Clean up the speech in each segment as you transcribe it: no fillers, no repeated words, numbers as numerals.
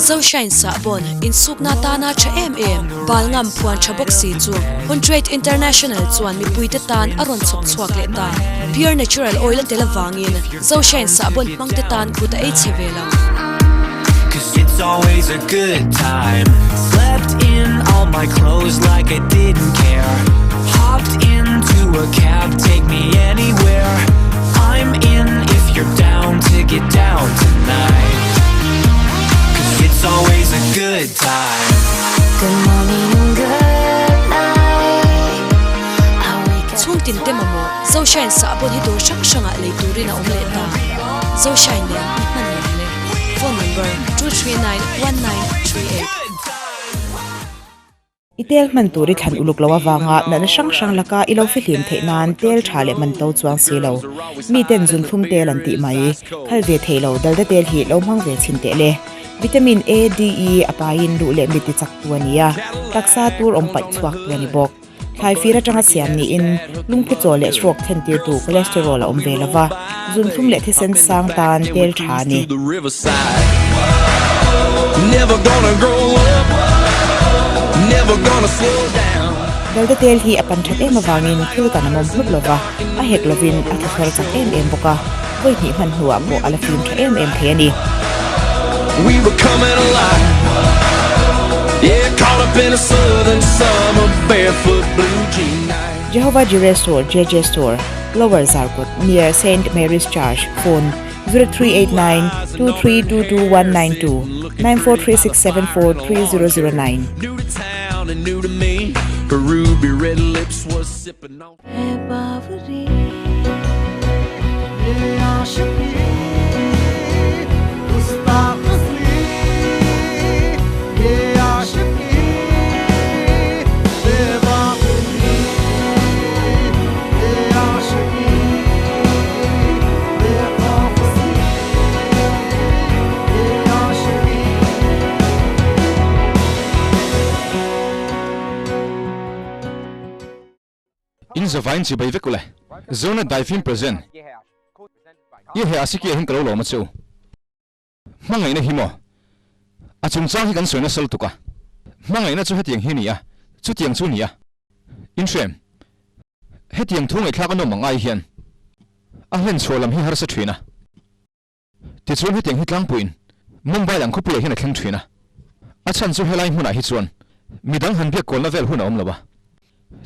Zoshine sahbawn insukna tana tha em em, bal ngam phuan tha bawk si chu Huntrade International chuan mipuite tan a rawn chhawp chhuak leh ta. Pure natural oil a tel avangin Zoshine sahbawn hmangte tan kut a ei chhe ve lo. Chhungtin te mamawh Zoshine sahbawn hi dawr hrang hrangah lei turin a awm leh ta. Zoshine nen i hman nuam le. Phone number, 2391938. I tel hman tur i thlan uluk lo avanga natna hrang hrang laka i lo fihlim theih nan tel tha leh man to chuang si lo. Miten zunthlum tel an tih mai. Khal ve thei lo dalda tel hi lo hmang ve chhin teh le. Vitamin A, D, E a paiin luh leh mit ti chak tu a ni a, taksa tur awm paih chhuak tu a ni bawk. Thlai fir atanga siam niin lungphu chaw leh stroke thlentirtu cholesterol a awm ve lo va, zunthlum leh thisen sang tan tel tha a ni. Dalda tel hi a pan that em avangin thil kan a mawm hlut lo va, a hek lovin a thlathar chak em em bawk a, vawi hnih hman hnuah pawh a la fim tha em em thei a ni. Jehovah Jireh Store, JJ Store, Lower Zarkawt, near Saint Mary's Church, phone, 0389 2322 192, 943674 3009. In zavain chibai vek ule. Zona Daifim present. I he asiki ah hian ka lo lawm a che u. Hmangaihna hi maw? A chungchang hi kan sawi nasa lutuk a. Hmangaihna chu hetiang hi a ni a, chutiang chu a ni a. Inhrem. Hetiang thu ngaihthlak a nawm ang ai hian a hlen chhuah lam hi harsa thin a. Tichuan hetiang hi tlangpuiin Mumbai ang khawpuiah hian a thleng thin a. A chhan chu helai hmunah hi chuan midang han biak kawlna vel hun a awm lo a.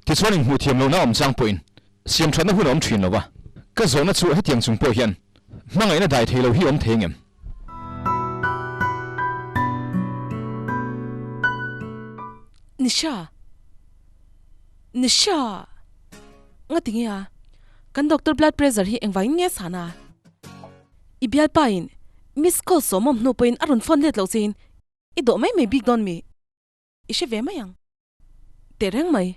Tichuan inhmuh thiam lohna awm chang pawhin siam thatna hun a awm thin lo a. Ka zawhna chu hetiang chung pawh hian hmangaihna dai thei lo hi awm thei ngem? Nisha! Nisha! Nga ti nge a? Kan doctor blood pressure hi engvangin nge san a? I bialpa in miss call sawmawm hnu pawhin a rawn phone let loh chein i dawh mai mai bik dawn mi? I hre ve mai ang. Tehreng mai,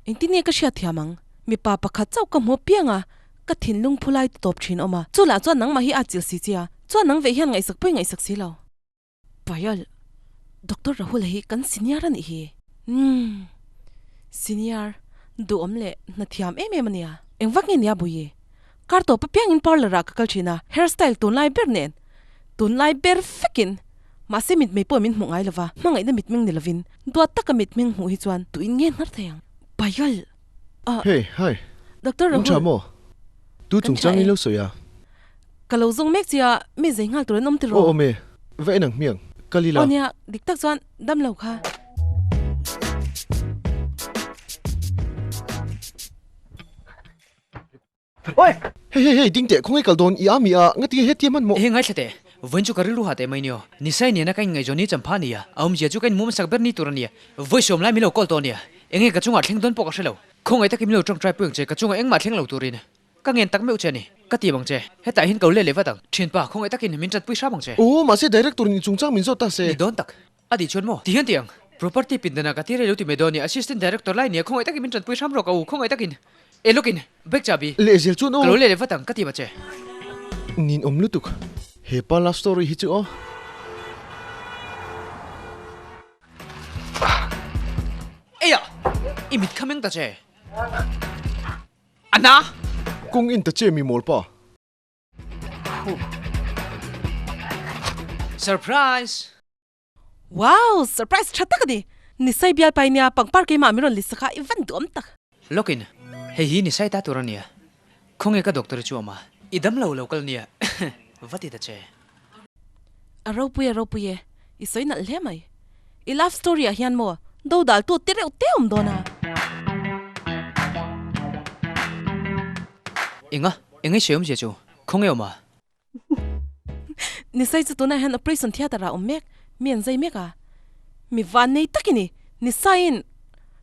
engtin nge ka hriat thiam ang? Mipa pakhat chauh ka hmu piang a, ka thinlung phu lai ti tawp thin awm a. Chu lah chuan nangmah hi a chil si che a, chuan nang veh hian ngaihsak pawh i ngaihsak si lo. Payal, Doctor Rahul hi kan senior a nih hi. Umm, senior, duhawm leh hna thiam em em a nia. Engvak nge nia Buyi? Kar tawp apiangin parlour ah ka kal thin a, hairstyle tunlai ber nen, tunlai ber vekin. Mahse mitmei pawh min hmuh ngai lova, hmangaihna mitmeng ni lovin, duat taka mitmeng hmuh hi chuan tuin nge hnar thei ang? Payal! Ah. Hey, hi. Doctor In tha Rahul. maw? Tu Kan tha chungchang e. in lo sawi a? Ka lo zawng mek che a, mi zei nghal tur an awm tiraw? Aw awm e, va en ang hmiang, kal ila. Aw nia, dik tak chuan dam lo kha. Hey hey hey ding teh khawnge kal dawn i ami a nga tinge hetia hman mawh. Ehe ngaithla teh, vawiin chu ka rilru ha teh mai nio. Nisai nena ka inngaihzawn ni champha ania, a awmzia chu ka inmuam sak ber ni tur ania. Vawi sawm lai min lo call tawh ania, enge ka chungah thleng dawn pawh ka hre lo. Khawngaih takin min lo tawngtai pui ang che, ka chungah engmah thleng lo turin ka ngen tak meuh che ani, ka ti ang che. Hetah hian ka lo let leh vat ang, thianpa khawngaih takin min tanpui hram ang che. Aw mahse director in chungchang min zawt ta se. Ni dawn tak, A tih chuan maw? Tihian ti ang. Property pindanah ka tir e lo ti mai dawn nia, Assistant Director lai nia, khawngaih takin min tanpui hram rawh ka u, khawngaih takin. E lawkin, bag chahbi. Lehzel chuan aw. Ka lo leh leh vat ang, ka ti ma che. Nin awm lutuk. He pa love story hi chu aw. Eia! I mit kha meng ta che. A na! Kawng in ta che mi mawl pa. Surprise! Wow! Surprise tha tak a ni! Nisai bial pai nia pangpar keimah min rawn lisa kha i van duhawm tak. Lawkin, hei hi Nisai ta tur a nia. Khawnge ka doctor chu awm a? I dam lo lo kal nia va ti ta che. A ropui a ropui e, i sawi nalh hle mai. I love story ah hian maw do dal tu te reuh te awm dawn a. Enga, eng i sawi awmzia chu? Khawnge awm a? Nisai chu tunah hian operation theatre ah awm mek, mi an zai mek a. Mi van nei tak i ni, Nisaiin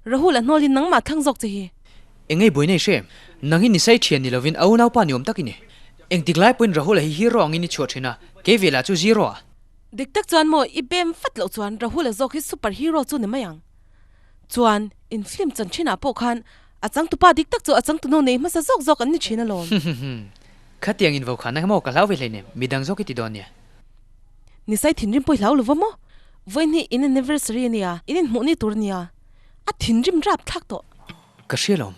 Rahul a hnawlin nangmah thlang zawk che hi. Engei buai nei hre, nang hi Nisai thian ni lovin a unaupa ni awm tak i ni. Engtik lai pawhin Rahul a hi hero angin i chhuah thin a, kei ve lah chu zero a. Dik tak chuan maw i bem fat loh chuan Rahul a zawk hi super hero chu ni mai ang. Chuan in film chan thinah pawh khan a changtupa dik tak chu a changtunu nei hmasa zawk zawk an ni thin alawm. Khatiang in vokhan na maw ka hlau ve hleinem, midang zawk i ti dawn nia. Nisai thinrim pawh i hlau lo va maw? Vawiin in anniversary a nia, in inhmuh ni tur a nia. A thinrim rap thlak tawh. Ka hria lawm.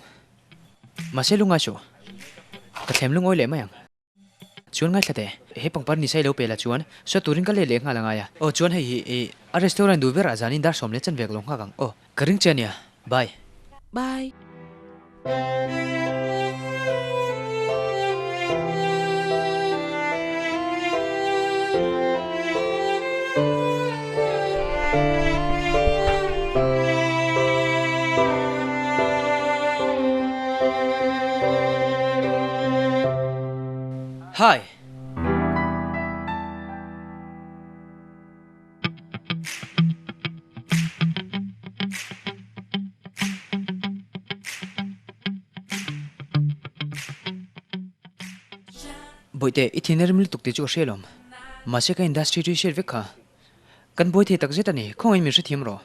Mahse lungai suh. Ka thlem lungawi leh mai ang. Chuan ngaithla teh, he pangpar Nisai lo pe la chuan saw turin ka let leh nghal angai a. Aw chuan hei hi i a restaurant duh berah zanin dar sawm leh chan vek lo nghak ang. Aw ka ring che ania. Bye. Bye. Hi. Bawihte, i thin a rim lutuk tih chu ka hria lawm. Mahse ka industry chu i hriat vek kha. Kan buai thei takzet a ni, khawngaih min hrethiam rawh.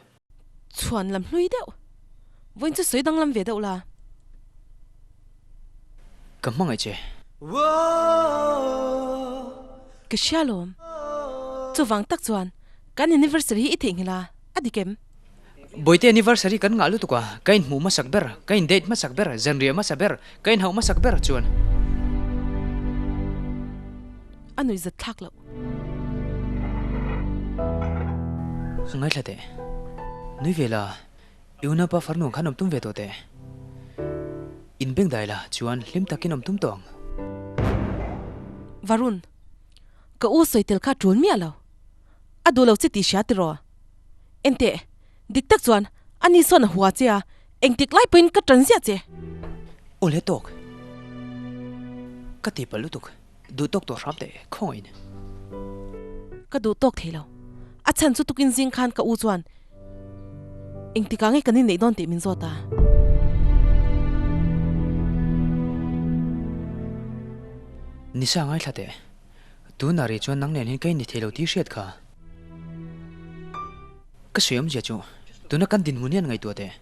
Chhuan lam hlui deuh. Vawiin chu sawi danglam ve deuh la. Ka hmangaih che. Ka hria lawm. Chuvang tak chuan kan anniversary hi i theihnghilh a, a dik em? Bawihte anniversary kan ngah lutuk a, ka inhmuh hmasak ber, ka in date hmasak ber, zanriah hmasa ber, ka inhauh hmasak ber chuan. A nuihzat thlak loh. Ngaithla teh. Nui ve la, i unaupa farnu ang khan awm tum ve tawh teh. In beng dai la chuan hlim takin awm tum tawh ang. Varun, ka u sawi tel kha tul miah lo. A duh lo che tih hria tiraw? Enteh, dik tak chuan ani sawn a hua che a, engtik lai pawhin ka tan ziah che. Aw le tawk. Ka ti palh lutuk. Duh tawk tawh hram teh, khawngaih in. Ka duh tawk thei lo. A chhan chu tukin zing khan ka u chuan engtikah nge kan inneih dawn tih min zawt a. Nisa ngaithla teh. Tunah rih chuan nang nen hian ka inni thei lo tih hriat kha. Ka sawi awmzia chu tuna kan dinhmun hian ngaihtuah teh.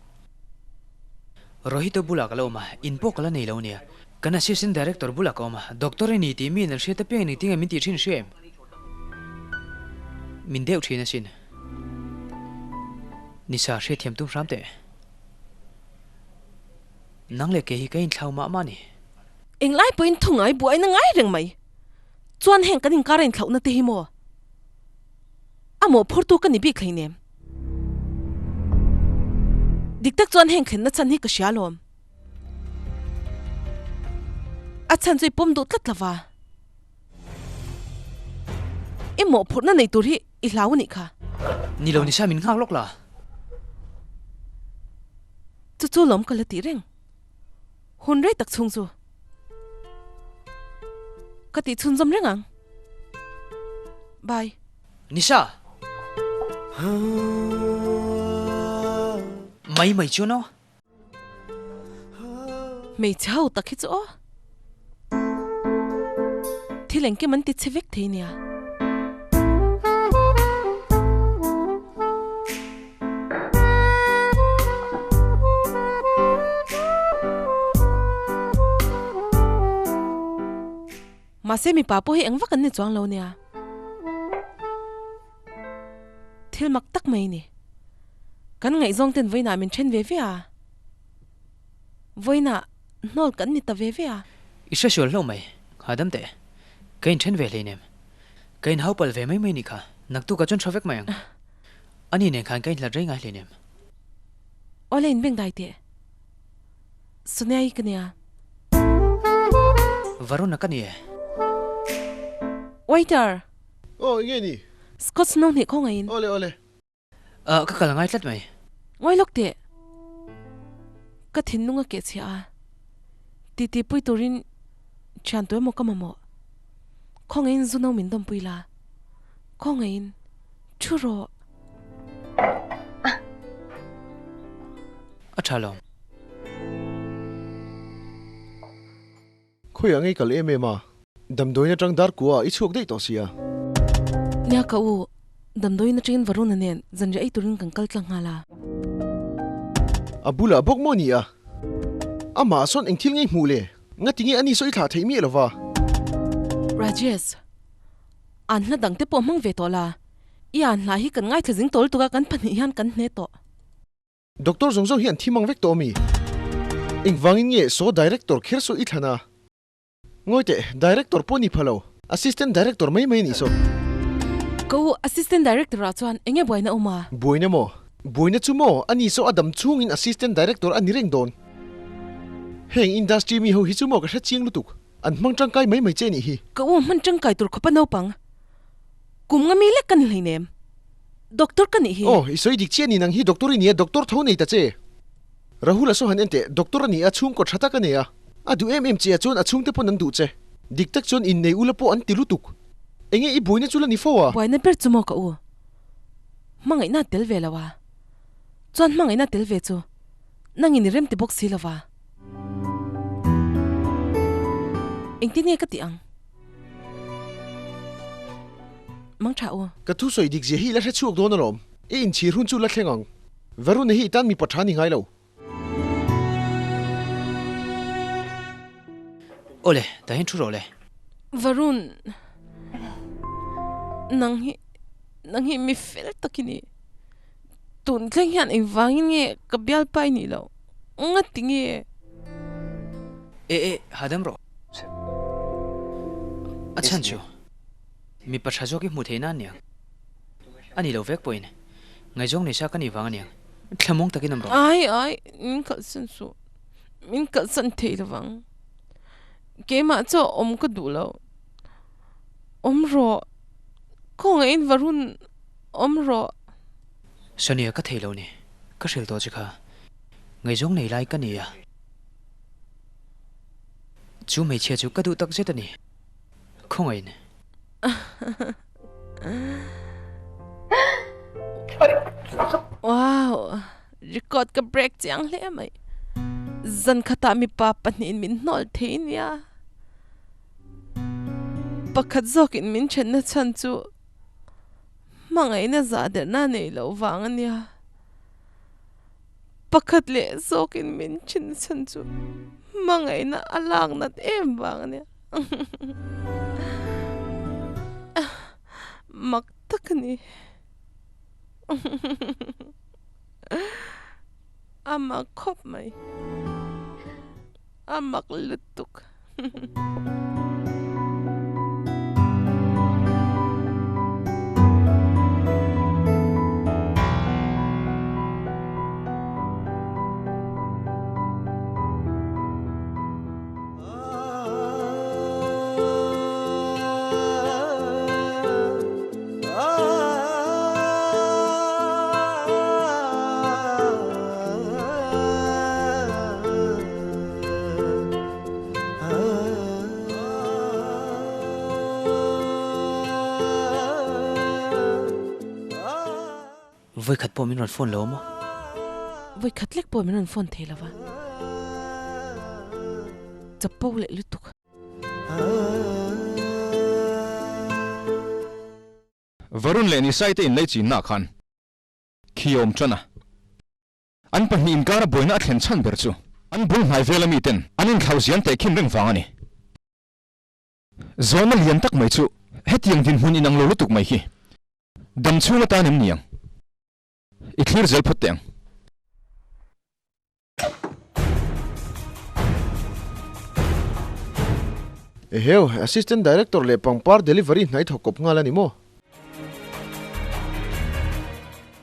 Rohito bulah ka la awm a, in pawh ka la nei lo nia. Kan assistant director bulah ka awm a, doctor i ni tih mi in an hriat apiang in engtin nge min tih thin hria em? Min deuh thin asin. Nisa hriatthiam tum hram teh. Nang leh kei hi ka inthlau mah mah a ni. Englai pawhin thu ngai buaina ngai reng mai. Chuan heng kan inkar a inthlauhna te hi maw? A mawhphurtu ka ni bik hleinem. Dik tak chuan heng thlenna chhan hi ka hria alawm. A chhan chu i pawm duh tlat lova. I mawhphurhna nei tur hi i hlau a nih kha. Ni lo nisa min nghak lawk la. Chu chu lawm ka la tih reng. Hun rei tak chhung chu ka tih chhunzawm reng ang. Bye. Nisha! Mai mai chu no. Hmeichhe ho tak hi chu aw. Thil engkim an ti chhe vek thei nia. Mahse mipa pawh hi eng vak an ni chuang lo nia. Thil mak tak mai a ni. Kan ngaihzawng ten vawiinah min then ve ve a. Vawiinah hnawl kan ni ta ve ve a. I hre sual hlauh mai, hahdam teh. Ka inthen ve hleinem. Ka inhau palh ve mai mai nih kha. Naktukah chuan tha vek mai ang. Ani nen khan ka inhlat rei ngai hleinem. Awle in beng dai teh. Sonia hi ka nia. Varun a ka ni e. Waiter! Aw, enge ni? Scotch no hnih khawngaih in. Awle, awle. Ah, ka kal a ngai tlat mai. Ngawi lawk teh. Ka thinlung a keh chhiah a. Titi pui turin thian tu emaw ka mamawh. Khawngaihin zu no min dawmpui la. Khawngaihin thu rawh. A tha lo. Khawiah ngei kal em em a, damdawiin atang dar kua i chhuak daih tawh sia. Nia ka u, damdawiin atangin Varuna nen zanriah ei turin kan kal tlang nghal a. A bulah bawk maw ni a? Amah sawn eng thil ngei hmuh le? Ngati nge ani saw i thlah theih miah lova? Rajesh, an hla dang te pawh hmang ve tawh la, i an hla hi kan ngaithla zing tawl tuk a kan pahnih hian kan hne tawh. Doctor zawng zawng hi an thi mang vek tawh ami? Engvangin nge saw director kher saw i thlan a? Ngawi teh, director pawh ni pha lo, assistant director mai mai a nih saw. Ka u, assistant director ah chuan enge buaina awm a? Buaina maw? Buaina chu maw? Ani saw a dam chhungin assistant director a ni reng dawn. Heng industry mi ho hi chu maw ka hre chiang lutuk, an hmang tangkai mai mai che a nih hi. Ka u, hman tangkai tur khawpa naupang kum nga mi lek ka ni hleinem. Doctor ka nih hi. Aw, i sawi dik chiah ni nang hi doctor i nia, doctor tho nei ta che. Rahul a saw han en teh, doctor a ni a, chhungkaw tha tak a nei a. A duh em em che ah chuan a chhungte pawn an duh che. Dik tak chuan innei ula pawh an ti lutuk. Enge i buaina chu la ni fo a? Buaina ber chu maw ka u? Hmangaihna a tel ve lo a. Chuan hmangaihna tel ve chu nangin i rem ti bawk si lo va. Engtin nge ka tih ang? Mang tha u. Ka thusawi dik zia hi i la hre chhuak dawn alawm. I inchhir hun chu la thleng ang. Varun hi i tan mipa tha ni ngai lo. Awle, tah hian thu rawh le. Varun, nang hi, nang hi mi fel tak i ni. Tun thleng hian engvangin nge ka bialpa i nih loh? Ngati nge? E e, hahdam rawh. A chhan chu mipa tha zawk i hmuh theih nan aniang. A ni lo vek pawhin ngaihzawng nei sa ka nih vang aniang. Thlamawng takin awm rawh. Ai ai, min kalhsan suh. Min kalhsan thei lovang. Keimah chu awm ka duh lo. Awm rawh. Khawngaihin Varun awm rawh. Sonia ka thei lo ni. Ka hrilh tawh che kha. Ngaihzawng nei lai ka ni a. Chu hmeichhia chu ka duh tak zet a ni. Khawngaihin. Wow! Record ka break chiang hle mai. Zan khatah mipa pahnihin min hnawl thei nia. Pakhat zawkin min thenna chhan chu hmangaihna zah derna nei loh vang a nia. Pakhat leh zawkin min thin chhan chu hmangaihna a lak nat em vang a nia. Mak tak a ni. A mak khawp mai. A mak lutuk. Vawi khat pawh min rawn phone lo maw? Vawi khat lek pawh min rawn phone thei lo va. Chapo leh lutuk. Varun leh Nisai te inlei chinna khan khi awm tan a. An pahnih inkara buaina a thlen chhan ber chu an bul hnai vela miten an inthlau zian teh khin reng vang a ni. Zawhna lian tak mai chu hetiang dinhmun inang lo lutuk mai hi dam chhung atan em ni ang? I thlir zel phawt teh ang. Eheu, Assistant Director leh pangpar delivery hnai thawk kawp nghal a ni maw?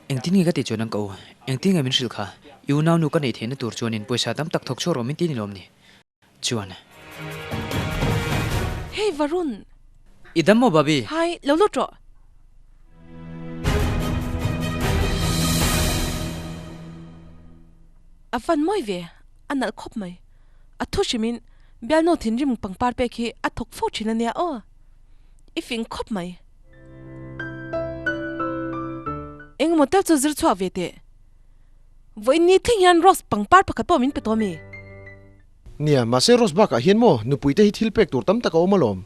Engtin nge ka tih chuan ang ka u? Engtin nge min hrilh kha? I unaunu ka neih theihna tur chuanin pawisa tam tak thawk chhuak rawh min ti ni lawm ni? Chuan. Hey Varun! I dam maw Babi? Hi, lo lut rawh. A van mawi ve, a nalh khawp mai. A thu hrimin bialnu thinrim pangpar pek hi a thawk fo thin a nia aw. I fing khawp mai. Engemaw tel chu zir chhuak ve teh. Vawiin ni thleng hian Rose pangpar pakhat pawh min pe tawh mi? Nia, mahse Rose bakah hian maw nupui te hi thil pek tur tam tak a awm alawm.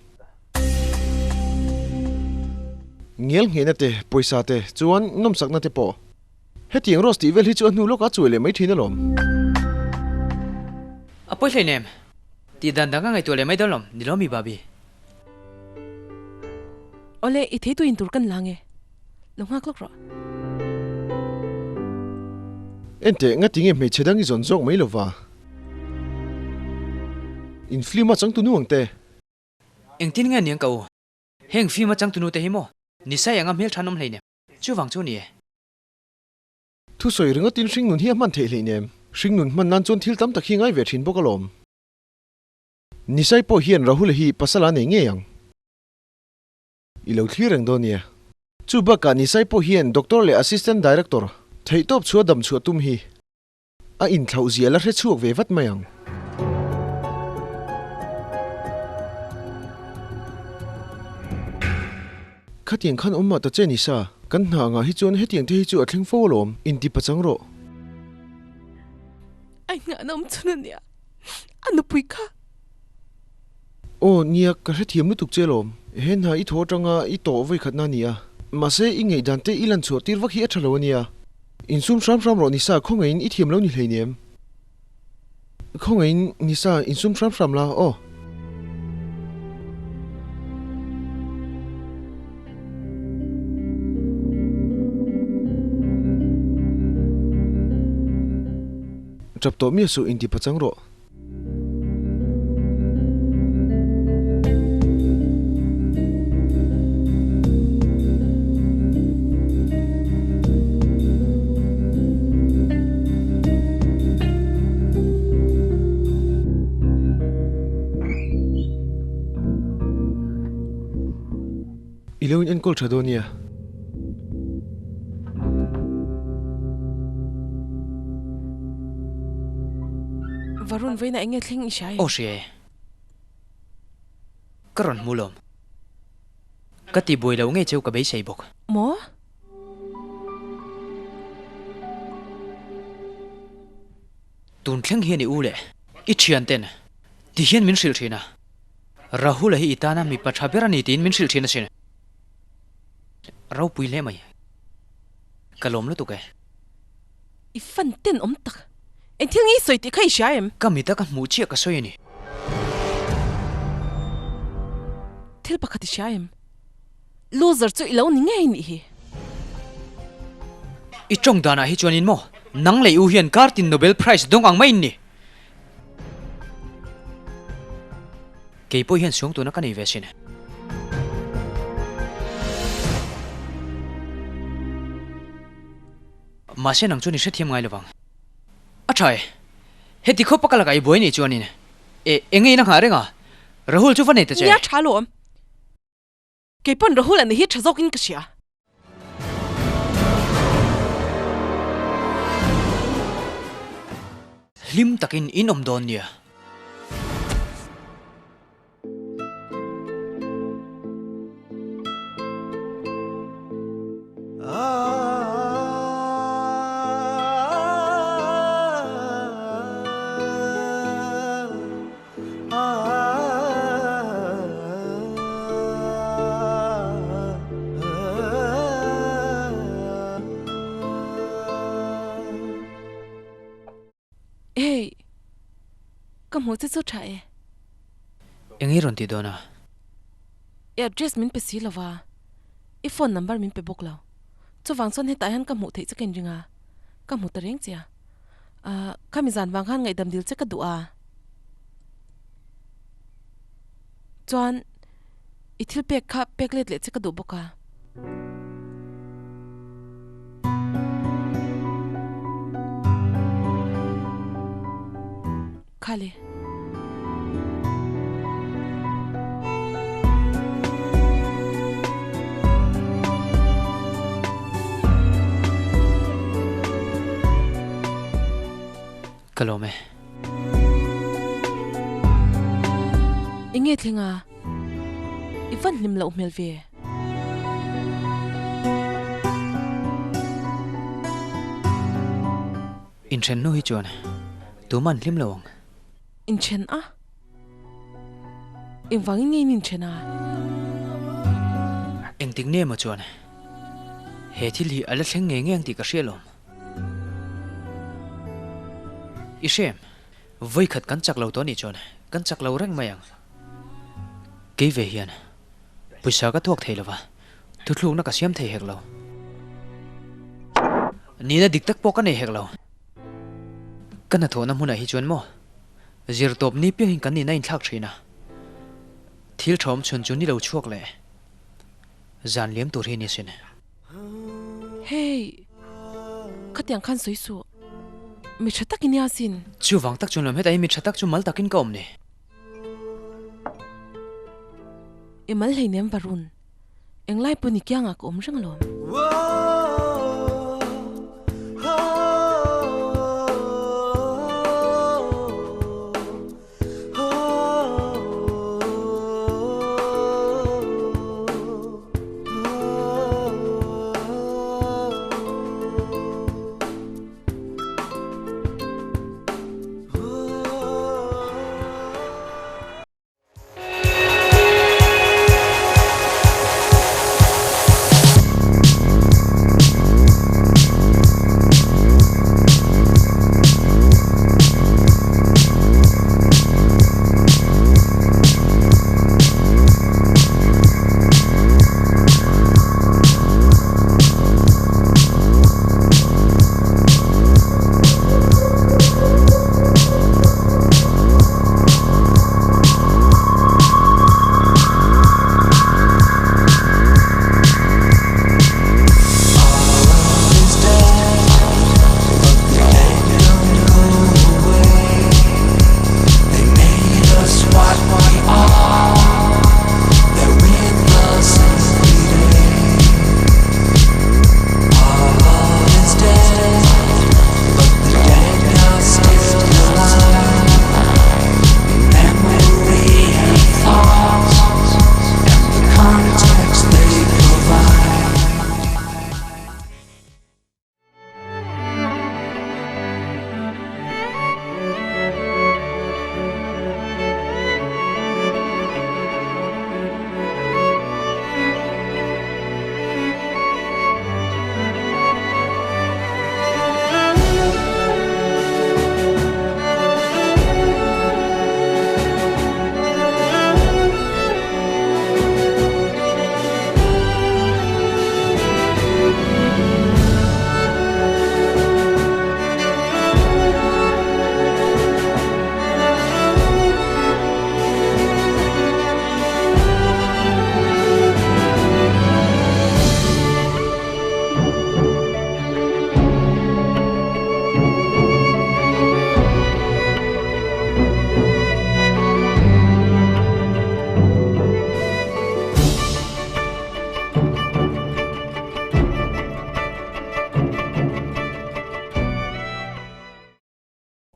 Ngial nghehna te, pawisa te, chuan nawmsakna te pawh. Hetiang Rose tih vel hi chu a hnu lawkah a chuai leh mai thin alawm. A pawi hlein em? Tih dan dang a ngaihtuah leh mai dawn lawm, ni lawm i Babi? Awle, i theitu in tur kan la nge? Lo nghak lawk rawh. Enteh, ngatinge hmeichhe dang i zawn zawk mai lova? In film a changtunu ang te. Engtin nge niang ka u? Heng film a changtunu te hi maw? Nisai anga hmel than awm hleinem. Chuvang chu ni e. Thusawi ringawtin hringnun hi a hman theih hleinem. Hringnun hman nan chuan thil tam tak hi ngai ve thin bawk alawm. Nisai pawh hian Rahula hi pasal a nei ngei ang. I lo thlir reng dawn nia. Chu bakah Nisai pawh hian Doctor leh Assistant Director theihtawp chhuah dam chhuah tum hi a inthlauh zia la hre chhuak ve vat mai ang. Khatiang khan awm mah ta che Nisa, kan hna angah hi chuan hetiang te hi chu a thleng fo alawm, inti pachang rawh. A inngahna awm chhun a nia, a nupui kha. Aw, nia, ka hrethiam lutuk che alawm. He hna i thaw atanga i tawh vawikhatna a ni a. Mahse, i ngaihdan te i lan chhuah tir vak hi a tha lo a nia. Insum hram hram rawh Nisa, khawngaihin i thiam lo ni hleinem. Khawngaihin Nisa, insum hram hram la, aw. Tap tawh miah suh, inti pachang rawh. I lo in enkawl tha dawn nia. Varun vawiin ah enge thleng i hria em? Aw hria e. Ka rawn hmu lawm. Ka ti buai lo ngei cheu ka beisei bawk. Maw? Tun thleng hian i u leh i thian ten ti hian min hrilh thin a. Rahula hi i tana mipa tha ber a ni tiin min hrilh thin asin. Ropui hle mai. Ka lawm lutuk e. I fan ten awm tak. Eng thil nge i sawi tih kha i hria em? Ka mita ka hmuh chiah ka sawi a ni. Thil pakhat i hria em? Loser chu i lo ni ngei nih hi. I tawng danah hi chuanin maw nang leh i u hian kartin Nobel Prize dawng ang mai in ni. Kei pawh hian suang tuna ka nei ve asin. Mahse nang chuan i hrethiam ngai lovang. A tha e. Heti khawpa ka lakah i buai nih chuanin e eng nge in a nghah reng a? Rahul chu va nei ta che. Nia tha lawm. Kei pawn Rahul a ni hi tha zawkin ka hria. Hlim takin in awm dawn nia. Hey, ka hmuh che chu tha e. Eng i rawn ti dawn a? I address min pe si lova, i phone number min pe bawk lo. Chuvang chuan hetah hian ka hmuh theih che ka inring a, ka hmu ta reng che a. Ahh, khami zan vang khan ngaihdam dil che ka duh a. Chuan i thil pek kha pek let leh che ka duh bawk a. Khale. Ka lawm e. Enge thleng a? I van hlim loh hmel ve. Inthen hnu hi chuan tuma an hlim lo ang. Inthen a? Engvangin nge in inthen a? Engtik nge maw chuan he thil hi a la thleng ngei ngei ang tih ka hria lawm. I hrem, vawikhat kan chak lo tawh anih chuan kan chak lo reng mai ang. Kei ve hian pawisa ka tuak thei lova, thuthlukna ka siam thei hek lo. Nihna dik tak pawh ka nei hek lo. Ka hnathawhna hmunah hi chuan maw zir tawp ni piangin kan nihna inthlak thin a, thil tha awm chhun chu ni lo chhuak leh zan liam tur hi a ni asin. Hey, khatiang khan sawi suh. Mi tha tak i nia sin. Chuvang tak chuan lawm hetah hi mi tha tak chu mal takin ka awm ni. I mal hleinem Varun. Englai pawh ni kiangah ka awm reng alawm.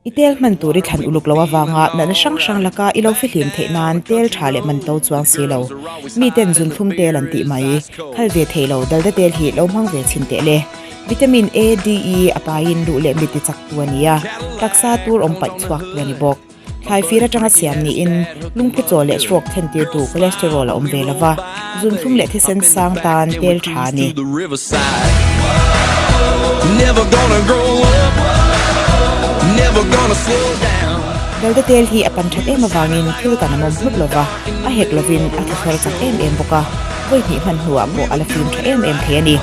I tel hman tur i thlan uluk lo avanga natna hrang hrang laka i lo fihlim theih nan tel tha leh man to chuang si lo. Miten zunthlum tel an tih mai. Khal ve thei lo dalda tel hi lo hmang ve chhin teh le. Vitamin A, D, E a paiin duh leh mit ti chak tu a ni a, taksa tur awm paih chhuak tu a ni bawk. Thlai fir atanga siam niin lungphu chaw leh stroke thlentirtu cholesterol a awm ve lova, zunthlum leh thisen sang tan tel tha a ni. Dalda tel hi a pan that em avangin thil kan a mawm hlut lova, a hek lovin a thlathar chak em em bawk a, vawi hnih hman hnuah pawh a la fim tha em em thei a ni.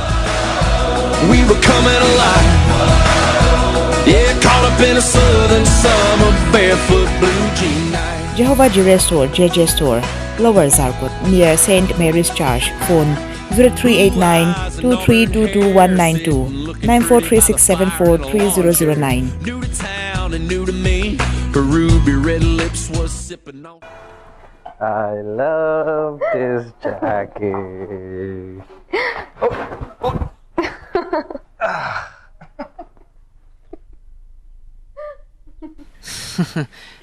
Jehovah Jireh Store, JJ Store, Lower Zarkawt, near Saint Mary's Church, phone, 0389 2322192, 9436743009. Her ruby red lips was sipping on. I love this jacket. Oh, oh.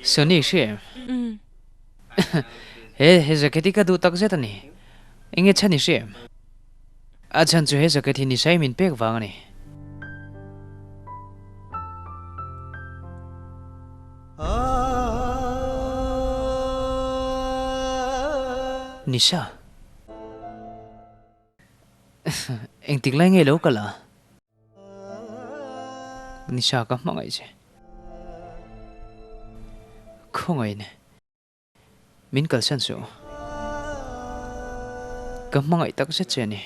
Sonny hri em? He he jacket hi ka duh tak zet a ni. Enge chhan i hri em? A chhan chu he jacket hi ni sai min pek vang a ni. Nisha. Engtik lai nge lo kal a? Nisha ka hmangaih che. Khawngaih Min kalsan suh. Ka hmangaih tak zet che a ni.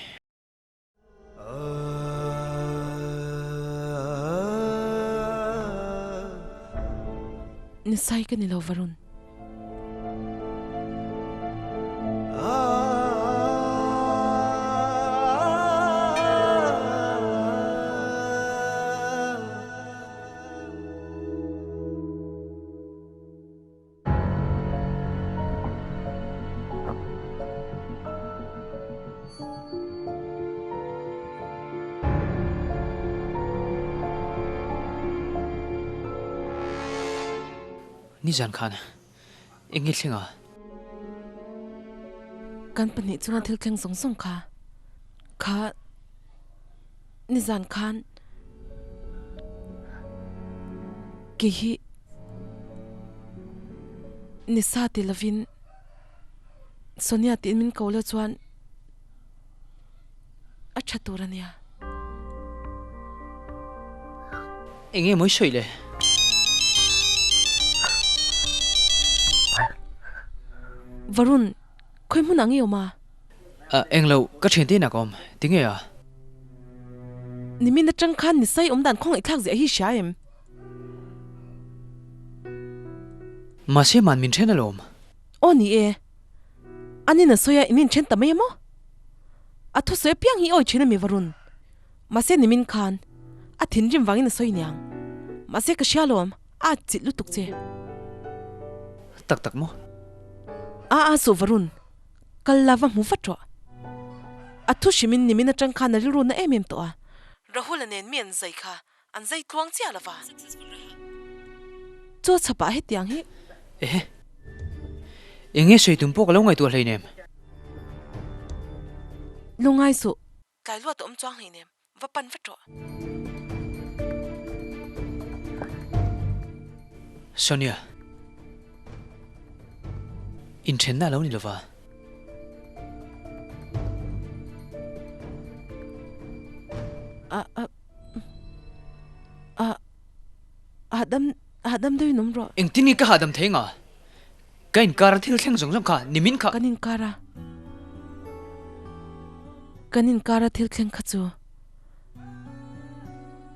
Nisai ka ni lo Varun. Nizan khan eng nge thleng a? Kan pahnih chunga thil thleng zawng zawng kha kha nizan khan kei hi Nisa ti lovin Sonia tiin min ko lo chuan a tha tur a nia. Eng nge mawi sawi le? Varun, khawi hmun ah nge awm a? Eng lo, ka thiante inah ka awm. Tinge a? Nimin atang khan Nisai awm dan khawngaihthlak ziah hi hria em? Mahse man min then alawm. Aw ni e. Anin a sawi a in inthen ta mai emaw? A thusawi apiang hi awi thin a mi Varun. Mahse nimin khan a thinrim vangin a sawi niang. Mahse ka hria alawm, a atchilh lutuk che. Tak tak maw? A a suh Varun, kal la va hmu vat rawh. A thu hrimin nimin atang khan a rilru na em em tawh a. Rahul-a nen mi an zai kha An zai tluang chiah lova. Chaw chhapah hetiang hi. Ehe. Eng nge sawi tum pawh ka lo ngaihtuah hleinem. Lungai suh. Tlai luat a awm chuang hleinem. Va pan vat rawh. Sonia. Inthenna a lo ni lova. A a. A hahdam hahdam deuhin awm rawh. Engtin nge ka hahdam thei nga? Ka inkar a thil thleng zawng zawng kha nimin kha. Kan inkar a kan inkar a thil thleng kha chu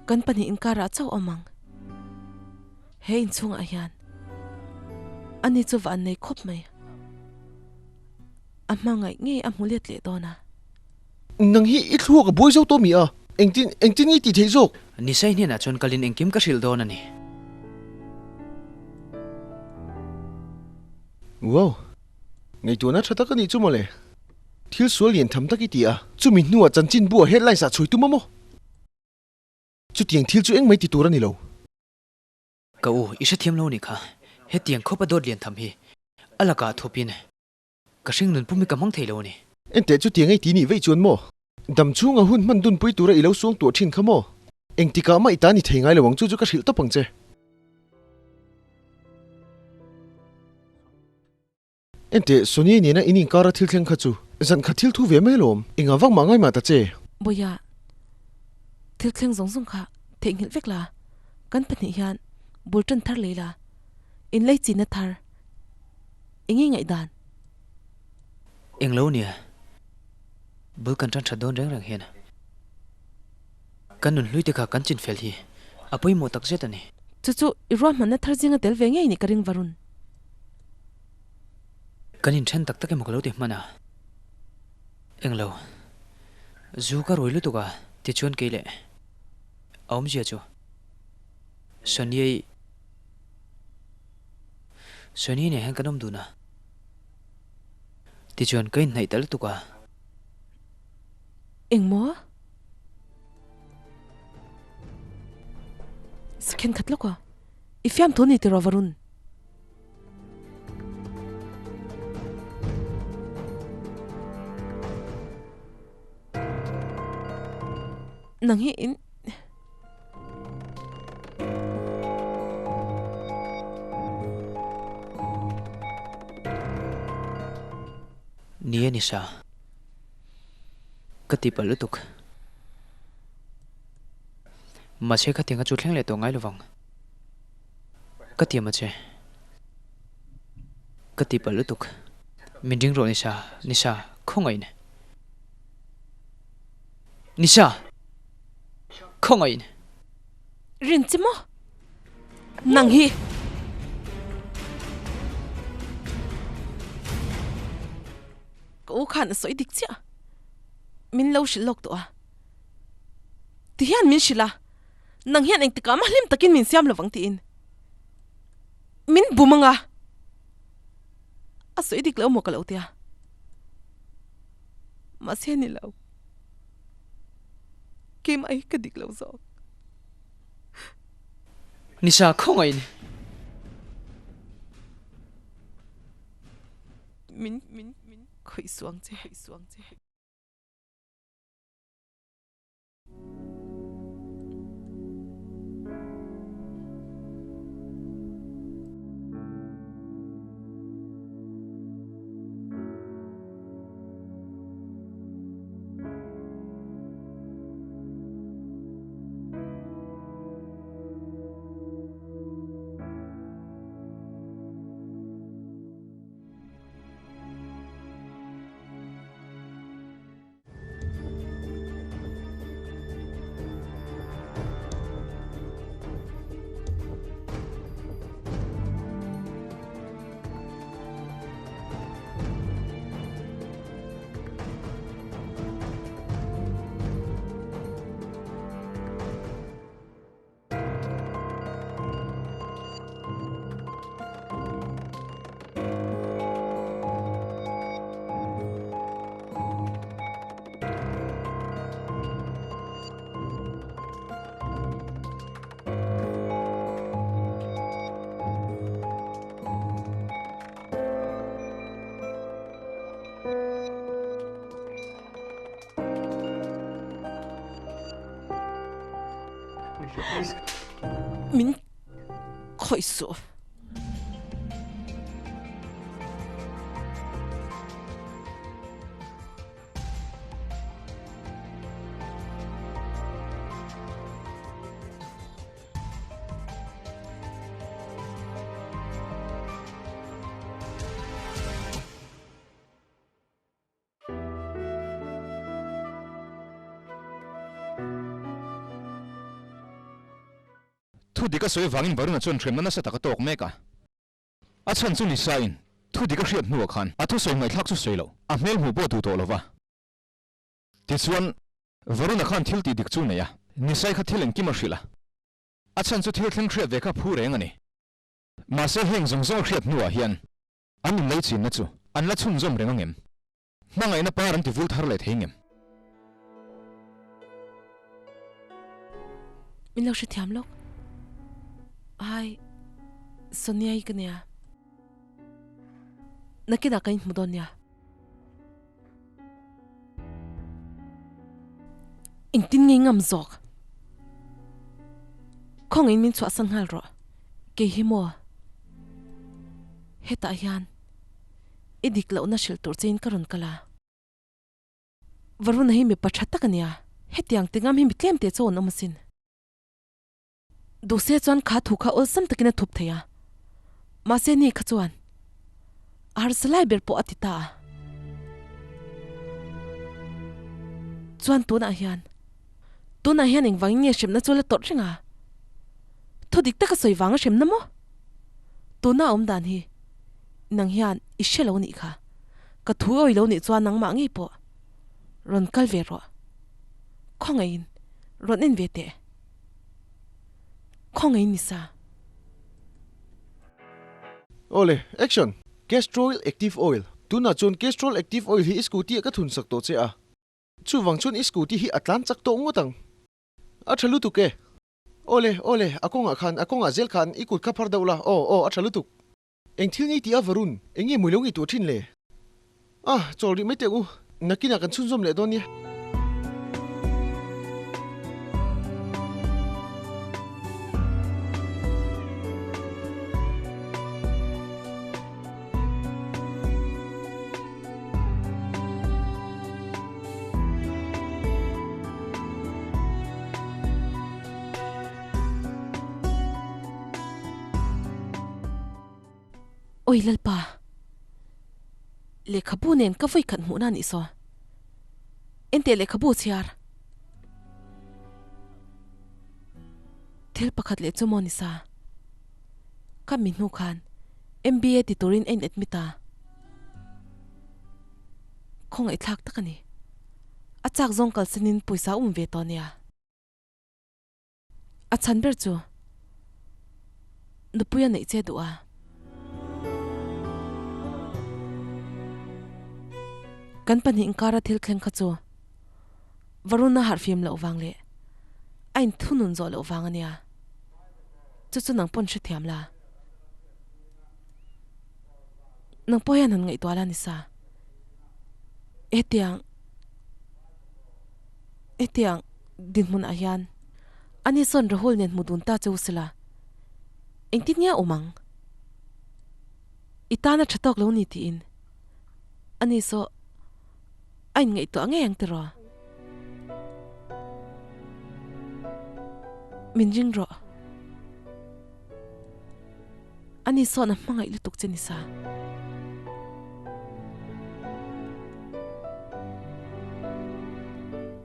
kan pahnih inkar ah chauh awm ang. He inchhungah hian ani chu va an nei khawp mai. A hmangaih ngei a hmu let leh dawn a. Nang hi i thluak a buai zo tawh mi a? Engtin, engtin nge i tih theih zawk? Nisai hnenah chuan kalin engkim ka hrilh dawn a ni. Wow! Ngaihtuahna tha tak a nih chu mawle. Thil sual lian tham tak i ti a, chumi hnuah chanchinbu a headlines ah chhui tum a maw? Chutiang thil chu engmai ti tur a ni lo. Ka u, i hrethiam lo nih kha. Hetiang khawp a dawt lian tham hi a lakah thupin Ka hring nun pum hi ka hmang thei lo a ni. Enteh chu tiang ei ti nih veih chuan maw? Dam chhunga hun hman dunpui tura i lo suang tuah thin kha maw? Engtikah mah i ta ni thei ngai lo ang chu chu ka hrilh tawp ang che. Enteh, Sonia nena in inkara thil thleng kha chu zan khat thil thu ve mai alawm. Engah vak mah ngai mah ta che. Bawiha, thil thleng zawng zawng kha theihnghilh vek la, kan pahnih hian bul tan thar lei la, inlei chinna thar Eng nge ngaihdan? Eng lo nia. Bul kan tan that dawn reng reng hian kan nun hlui te kha kan chin fel hi a pawimawh tak zet a ni. Chu chu i ruahmanna thar zinga tel ve ngei nih ka ring Varun. Kan inthen tak tak emaw ka lo ti hman a. Eng lo. Zu ka rui lutuk a tichuan kei leh a awmzia chu Sonia-i. Sonia nen hian kan awm dun a. Tichuan ka inhnaih ta lutuk a. Engmaw? Second khat lawk a. I fiamthu ni tiraw Varun? Nang hi in Ni a ni sa. Ka ti palh lutuk. Mahse khatianga chu thleng leh tawh ngai lovang. Ka ti a che. Ka ti palh lutuk. Min ring rawh Nisa, Nisa, khawngaih in. Nisa! Khawngaih in. Rin che maw? Nang hi. Ka u khan a sawi dik chiah. Min lo hrilh lawk tawh a. Tihian min hrilh a. Nang hian engtikah mah hlim takin min siam lovang tiin min bum anga a sawi dik lo maw ka lo tia. Mahse ni lo. Keimah hi ka dik lo zawk. Nisa khawngaih in. Min min min khawih suang che khawih suang che. Min khawih suh. Thu dik a sawi avangin Varuna chuan hremna nasa tak a tawk mek a. A chhan chu Nisa-in thu dik a hriat hnuah khan a thusawi ngaihthlak chu sawi loh, a hmel hmuh pawh duh tawh lo va. Tichuan, Varuna khan thil tih dik chu nei a, Nisai kha thil engkim a hrilh a. A chhan chu thil thleng hriat ve kha phu reng a ni. Mahse heng zawng zawng a hriat hnuah hian an inlei chinna chu an la chhunzawm reng angem? Hmangaihna par an ti vul thar leh thei ngem? Min lo hrethiam lawk. Hai, Sonia hi ka nia. Nakinah ka inhmu dawn nia. Engtin nge ngam zawk? Khawngin min chhuahsan nghal rawh. Kei hi maw? Hetah hian i dik lohna hrilh tur chein ka rawn kal a. Varuna hi mipa tha tak a nia, hetiang ti ngam hi mi tlem te chu an awm asin. Duhse chuan kha thu kha awlsam takin a thup thei a, mahse ni kha chuan a harsa lai ber pawh a ti ta a. Chuan tunah hian, tunah hian engvangin nge hremna chu la tawrh reng a? Thu dik taka sawi vanga hremna maw? Tuna a awm dan hi nang hian i hre lo nih kha. Ka thu awi lo nih chuan nangmah ngei pawh rawn kal ve rawh. Khawngaihin rawn en ve teh. Khawngaihin ni sa. Awle, action! Castrol Active Oil, Tunah chuan Castrol Active Oil hi i scooty ah ka thun sak tawh che a. Chuvang chuan i scooty hi a tlan chak tawh ngawt ang. A tha lutuk e. Awle, awle, a kawngah khan, a kawngah zel khan i kut kha phar deuh la, aw, aw, a tha lutuk. Eng thil ngei tih a Varun, eng nge mui lo ngei tuah thin le? Ah, chawl rih mai teh u, nakinah kan chhunzawm leh dawn nia. Oi Lalpa, lehkhabu nen ka vawi khat hmuhna anih saw. Enteh lehkhabu chhiar. Thil pakhat leh chu maw ni sa. Ka mi hnu khan MBA ti turin a in admit a. Khawngaihthlak tak a ni. A chak zawng kalsanin pawisa a um ve tawh nia. A chhan ber chu nupui a neih che duh a. Kan pahnih inkara thil thleng kha chu Varuna harhfim loh vang leh a inthunun zawh loh vang a nia. Chu chu nang pawn hrethiam la. Nang pawh hian han ngaihtuah la ni sa. Hetiang hetiang dinhmunah hian ani sawn Rahul nen hmu dun ta che u sela engtin nge a awm ang? I tana tha tawk lo ni tiin ani saw a inngaihtuah ngei ang tiraw? Min ring rawh. Ani sawn a hmangaih lutuk che ni sa.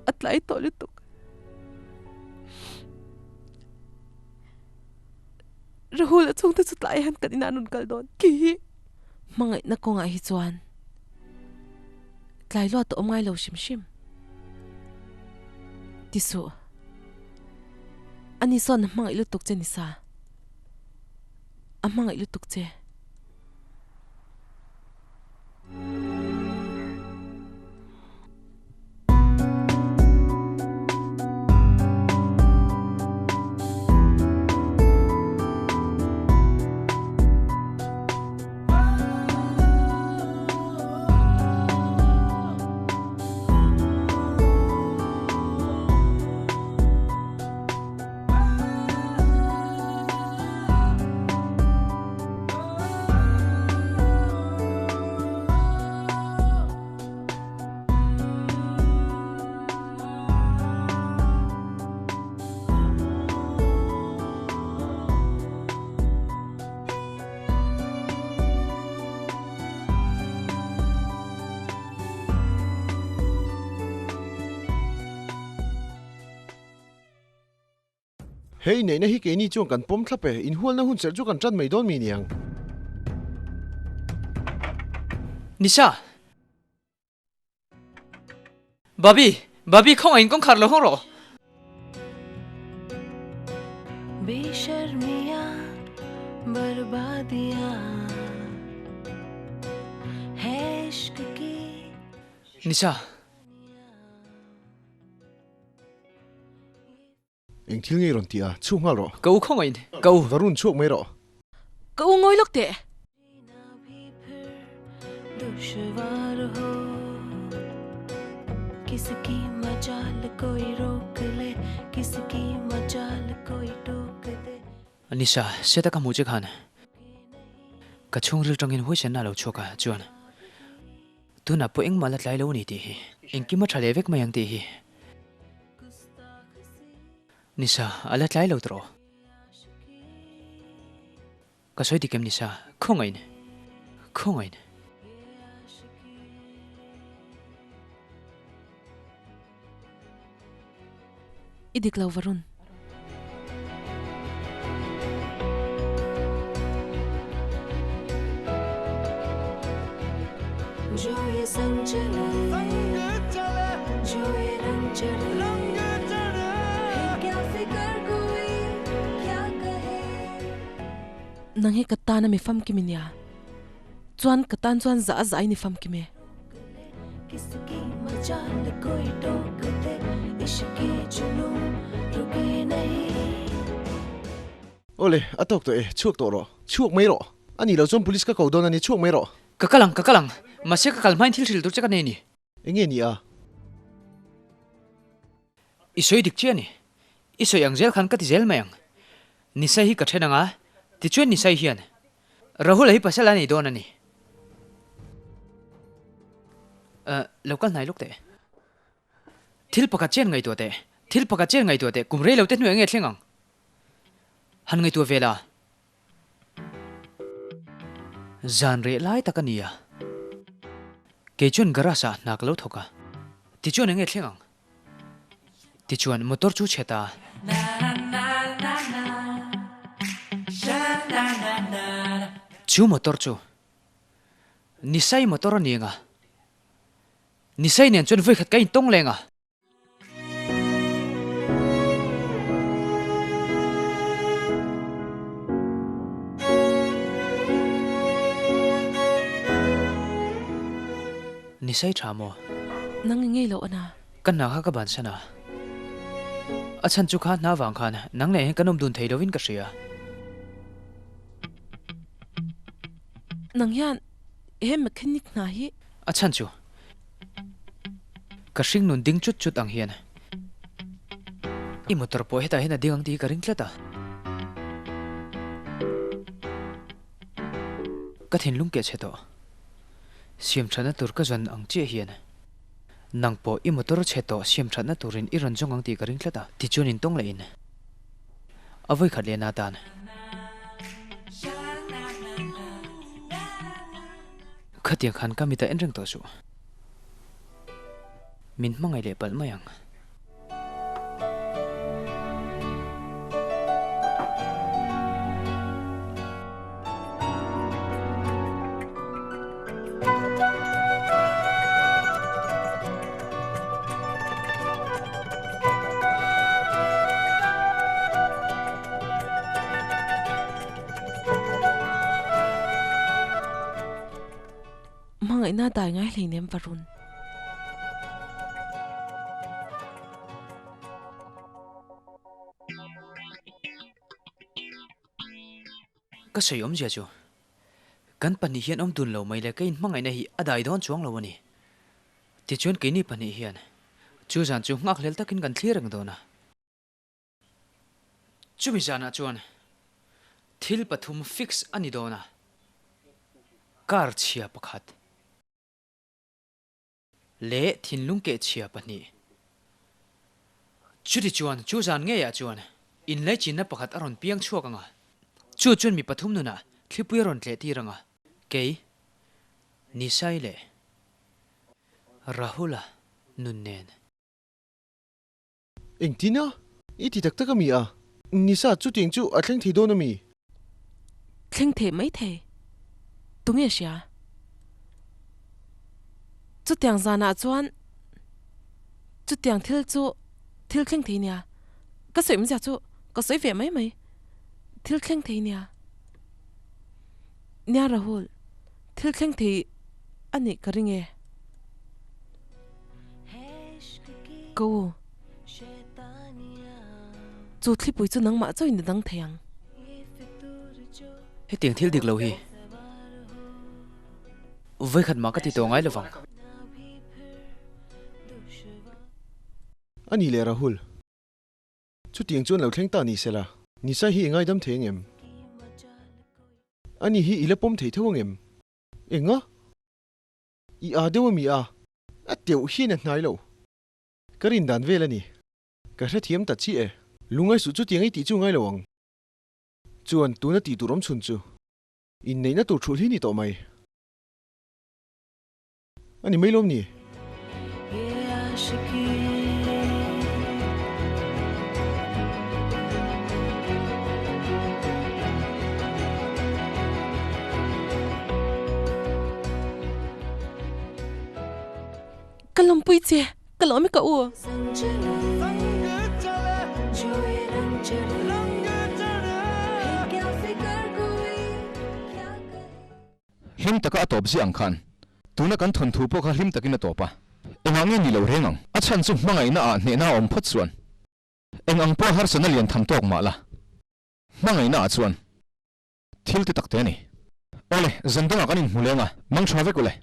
A tlai tawh lutuk. Rahul a chhungte chu tlai hian kan inah an rawn kal dawn. Khi hi. Hmangaihna kawngah hi chuan tlai luat a awm ngai lo hrim hrim. Ti suh. Ani sawn a hmangaih lutuk che ni sa. A hmangaih lutuk che. Hei neihna hi keini chuan kan pawm thlap e, inhualna hun serh chu kan tan mai dawn mi niang. Nisha! Babi! Babi khawngaih in kawngkhar lo hawng rawh! Nisha! Eng thil ngei rawn ti a, chhuak nghal rawh. Ka u khawngaih in, ka u. Varun chhuak mai rawh. Ka u ngawi lawk teh. Nisha, seta ka hmuh che khan ka chhungril tangin huaisenna a lo chhuak a, chuan tunah pawh engmah la tlai lo a ni tih hi engkim a tha leh vek mai ang tih hi. Nisa, a la tlai lo tawh. Ka sawi dik em Nisa? Khawngaih in. Khawngaih in. I dik lo Varun. Nang hi ka tan a mi famkim i nia. Chuan ka tan chuan zah a zah i ni famkim e. Awle, a tawk tawh e, chhuak tawh rawh. Chhuak mai rawh. A nih loh chuan police ka ko dawn a ni, chhuak mai rawh. Ka kal ang, ka kal ang. Mahse ka kal hmain thil hrilh tur che ka nei a ni. Enge ni a? I sawi dik chiah a ni. I sawi ang zel khan ka ti zel mai ang. Nisai hi ka then ang a, tichuan Nisai hian Rahul-a hi pasal a nei dawn a ni. Uh, lo kal hnai lawk teh. Thil pakhat chian ngaihtuah teh. Thil pakhat chian ngaihtuah teh. Kum rei lo te hnuai enge thleng ang? Han ngaihtuah ve la. Zan reh lai tak a ni a. Kei chuan garage ah hna ka lo thawk a. Tichuan enge thleng ang? Tichuan motor chu chhe ta. Chu motor chu Nisai motor a ni ang a. Nisai nen chuan vawikhat ka intawng leng a. Nisai tha maw? Nang i ngei loh a na. Ka hna kha ka bansan a. A chhan chu kha hna vang khan nang leh hian kan awm dun thei lovin ka hria. Nang hian he mechanic hna hi. A chhan chu ka hring nun ding chut chut ang hian i motor pawh hetah hian a ding ang tih hi ka ring tlat a. Ka thinlung keh chhe tawh. Siam thatna tur ka zawn ang chiah hian nang pawh i motor chhe tawh siam thatna turin i rawn zawng ang tih ka ring tlat a. Tichuan intawng leh in a vawi khat lehna atan. Khatiang khan ka mit a en reng tawh suh. Min hmangaih leh palh mai ang. Hmangaihna dai ngai hleinem Varun. Ka sawi awmzia chu, kan pahnih hian awm dun lo mai le ka inhmangaihna hi a dai dawn chuang lo a ni. Tichuan keini pahnih hian chu zan chu nghakhlel takin kan thlir reng dawn a. Chumi zanah chuan thil pathum fix a ni dawn a, car chhia pakhat leh thinlung keh chhia pahnih. Chuti chuan chu zan ngeiah chuan inlaichinna pakhat a rawn piang chhuak ang a, chu chuan mi pathum nunah thlipui a rawn tleh tir ang a, kei, Nisai leh Rahula nun nen. Engtin a? I ti tak tak a mi a? Nisa, chutiang chu a thleng thei dawn a mi? Thleng thei mai thei. Tunge hria? Chutiang zanah chuan chutiang thil chu thil thleng thei nia. Ka sawi awmzia chu ka sawi ve mai mai. Thil thleng thei nia. Nia Rahul, thil thleng thei a nih ka ring e. Ka u, chu thlipui chu nangmah chauhin i dang thei ang. Hetiang thil dik lo hi vawikhat mah ka ti tawh ngai lovang. A ni leh Rahul, chutiang chuan lo thleng ta ni sela, Nisa hi i ngaidam thei ang em? Ani hi i la pawm thei tho ang em? Enga? I aa deuh a mi a? A teuh hian a hnai lo. Ka rin dan vel a ni. Ka hrethiam ta chiah e. Lungai suh chutiang i tih chu ngai lo ang. Chuan tuna tih tur awm chhun chu inneihna tur thulh hi ni tawh mai. A ni mai lawm ni? Ka lawmpui che, ka lawm i ka u. Hlim taka a tawp ziah ang khan tuna kan thawnthu pawh kha hlim takin a tawp a. Engah nge ni lo reng ang? A chhan chu hmangaihna ah hnehna a awm phawt chuan eng ang pawh harsatna lian tham tawk mah la, hmangaihna ah chuan thil ti tak te a ni. Awle, zan dangah kan inhmu leng a, mang tha vek ule.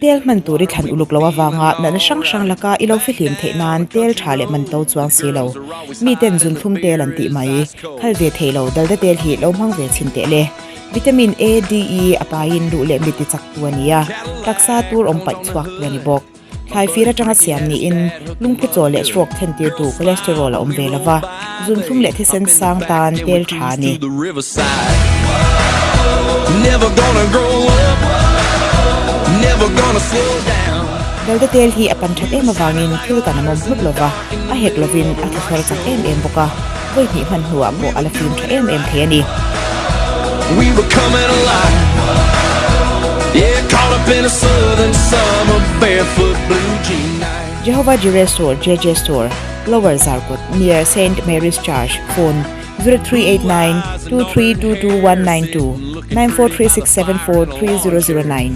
Tel hman tur i thlan uluk lo avanga natna hrang hrang laka i lo fihlim theih nan tel tha leh man to chuang si lo. Miten zunthlum tel an tih mai. Khal ve thei lo dalda tel hi lo hmang ve chhin teh le. Vitamin A, D, E a paiin luh leh mit ti chak tu a ni a, taksa tur awm paih chhuak tu a ni bawk. Thlai fir atanga siam niin lungphu chaw leh stroke thlentirtu cholesterol a awm ve lo va, zunthlum leh thisen sang tan tel tha a ni. Dalda tel hi a pan that em avangin thil kan a mawm hlut lo va, a hek lovin a thlathar chak em em bawk a, vawi hnih hman hnuah pawh a la fim tha em em thei a ni. Jehovah Jireh Store, JJ Store, Lower Zarkawt, near Saint Mary's Church, phone, 0389 2322192, 943674 3009.